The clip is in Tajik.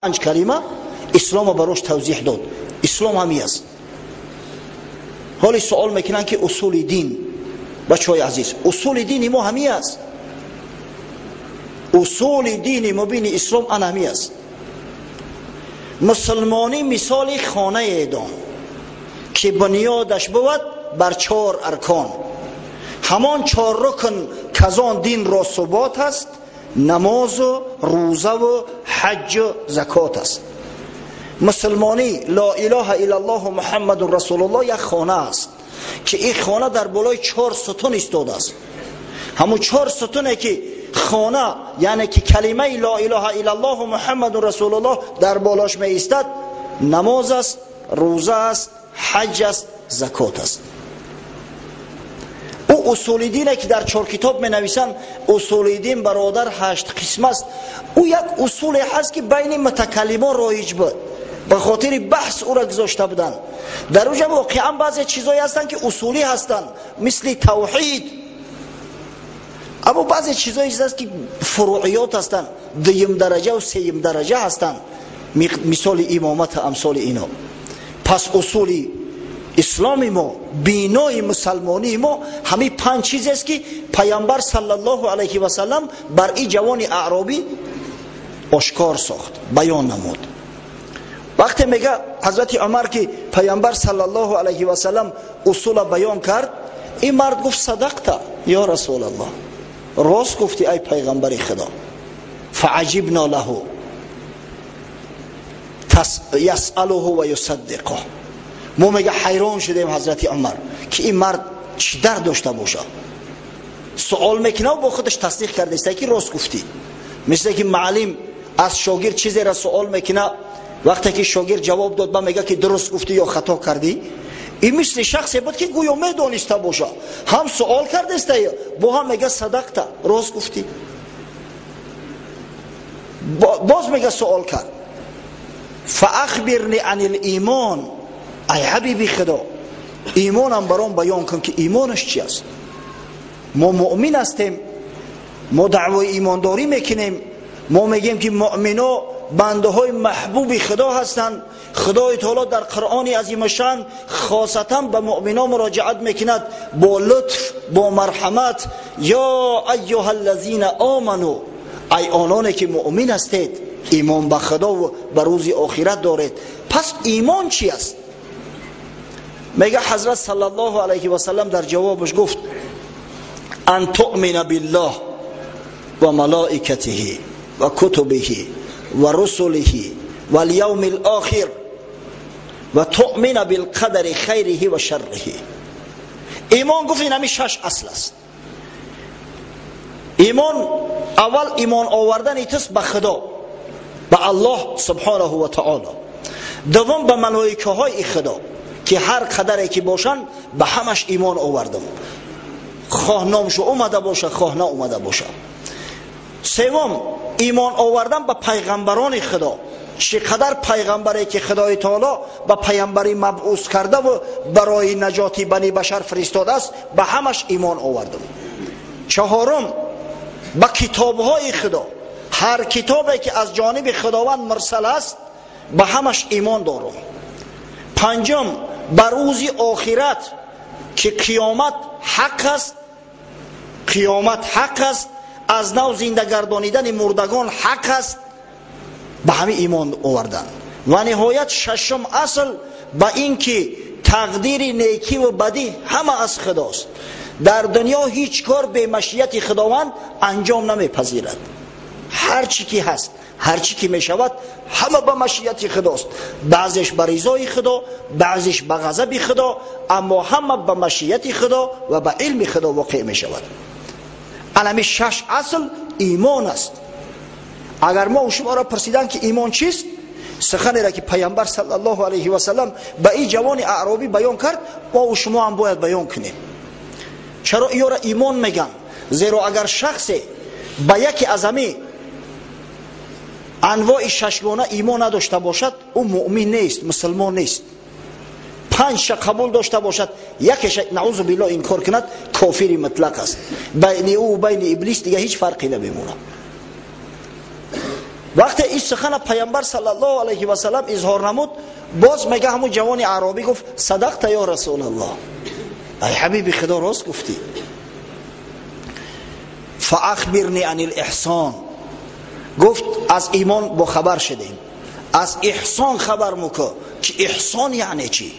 Панҷ калима ислома барош тавзеҳ дод. Ислом ҳами аст. Ҳоли суол мекунанд, ки усули дин, бачаҳои азиз, усули дини мо ҳами аст. Усули дини мубини ислом ан ҳами аст. Мусулмонӣ мисоли хонае дон, ки бунёдаш бувад бар чор аркон. Ҳамон чор рукн казон динро субот аст: намозу рӯзаву ҳаҷҷу закот аст. Мусулмонӣ, ло илаҳа иллаллоҳу муҳаммадун расулуллоҳ, як хона аст, ки ин хона дар болои чор сутун истодааст. Ҳамун чор сутуне, ки хона, яъне ки калимаи ло илаҳа иллаллоҳу муҳаммадун расулуллоҳ дар болош меистад, намоз аст, рӯза аст, ҳаҷ аст, закот аст. Ӯ усули дине, ки дар чор китоб менависанд, усули дин, бародар, ҳашт қисм аст. Ӯ як усуле ҳаст, ки байни мутакаллимон роиҷ буд, ба хотири баҳс ӯра гузошта буданд. Дар уҷа воқеан баъзе чизҳое ҳастанд, ки усулӣ ҳастанд, мисли тавҳид, аммо баъзе чизҳое ҳаст, ки фуруиёт ҳастанд, дуюм дараҷа ва сеюм дараҷа ҳастанд, мисоли имомат, амсоли ино. Пас усули исломи мо, бинои мусалмонии мо ҳамин панҷ чизест, ки Пайғамбар саллаллоҳу алайҳи васаллам бар ин ҷавони аъробӣ ошкор сохт, баён намуд. Вақте мега ҳазрати Умар, ки Пайғамбар саллаллоҳу алайҳи васаллам усула баён кард, ин мард гуфт: «Садақта ё расулаллоҳ, рост гуфтӣ, ай пайғамбари Худо». Фаъаҷибно лаҳу ясалуҳу ва юсаддиқуҳ. Мо, мега, ҳайрон шудем, ҳазрати Умар, ки ин мард чӣ дар дошта бошад, суол мекунав, бо худаш тасдиқ кардаиста, ки рост гуфтӣ. Мисле ки муаллим аз шогирд чизеро суол мекуна, вақте ки шогирд ҷавоб дод, ба мега, ки дуруст гуфтӣ ё хато кардӣ. Ин мисли шахсе буд, ки гӯё медониста боша, ҳам суол кардаиста, бо ҳам мега: «Садақта, рост гуфтӣ». Боз, мега, суол кард: «Фаахбирни ани лимон, ай ҳабиби Худо, имонам баром баён кун, ки имонаш чи аст? Мо муъмин ҳастем, мо даъвои имондорӣ мекунем, мо мегӯем, ки муъмино бандаҳои маҳбуби Худо ҳастанд. Худои таоло дар Қуръони азимашан хосатан ба муъмино муроҷиат мекунад бо лутф, бо марҳамат: ё айюҳа аллазина оману, ай ононе ки муъмин ҳастед, имон ба Худову ба рӯзи охират доред». Пас имон чи аст? Мега, ҳазрат саллаллоҳу алайҳи васаллам дар ҷавобаш гуфт: «Ан туъмина биллоҳ ва малоикатиҳи ва кутубиҳи ва русулиҳи вал-явми л-охир ва туъмина билқадари хайриҳи ва шарриҳи». Имон, гуфт, ин ҳамин шаш асл аст. Имон, аввал имон овардани туст ба Худо, ба Аллоҳ субҳонаҳу ва таоло. Дуввум, ба малоикаҳои Худо, ки ҳар қадаре ки бошанд, ба ҳамаш имон овардам, хоҳ номшо омада боша, хоҳ наомада боша. Севум, имон овардан ба пайғамбарони Худо, чӣ қадар пайғамбаре ки Худои таоло ба пайғамбарӣ мабъус кардаву барои наҷоти бани башар фиристодааст, ба ҳамаш имон овардам. Чаҳорум, ба китобҳои Худо, ҳар китобе ки аз ҷониби Худованд мурсал аст, ба ҳамаш имон дорам. Панҷум, ба рӯзи охират, ки қиёмат ҳақ аст, қиёмат ҳақ аст, аз нав зиндагардонидани мурдагон ҳақ аст, ба ҳамин имон овардан. Ва ниҳоят, шашум асл, ба ин ки тақдири некиву бадӣ ҳама аз Худост. Дар дунё ҳеҷ кор бемашияти Худованд анҷом намепазирад. Ҳар чӣ ки ҳаст, ҳар чӣ ки мешавад, ҳама ба машияти Худост. Баъзеш ба ризои Худо, баъзеш ба ғазаби Худо, аммо ҳама ба машияти Худо ва ба илми Худо воқеъ мешавад. Анами шаш асл имон аст. Агар мо шуморо пурсиданд, ки имон чист, суханеро ки Пайғамбар саллаллоҳу алайҳи васаллам ба ин ҷавони аъробӣ баён кард, мо шумо ҳам бояд баён кунем. Чаро иёра имон мегӯянд? Зеро агар шахсе ба яке аз ҳамин анвои шашгона имон надошта бошад, ӯ муъмин нест, мусулмон нест. Панҷша қабул дошта бошад, якеша, наузу биллоҳ, инкор кунад, кофири мутлақ аст. Байни ӯ байни иблис дига ҳеҷ фарқе намемонад. Вақте ин сухана Паямбар саллаллоҳу алайҳи васаллам изҳор намуд, боз мега ҳамун ҷавони аъробӣ гуфт: садақта ё Расулаллоҳ, ай ҳабиби Худо, рост гуфтӣ. Фаахбирни ани лиҳсон. Гуфт: аз имон бохабар шудем, аз эҳсон хабар муку, ки эҳсон яъне чӣ?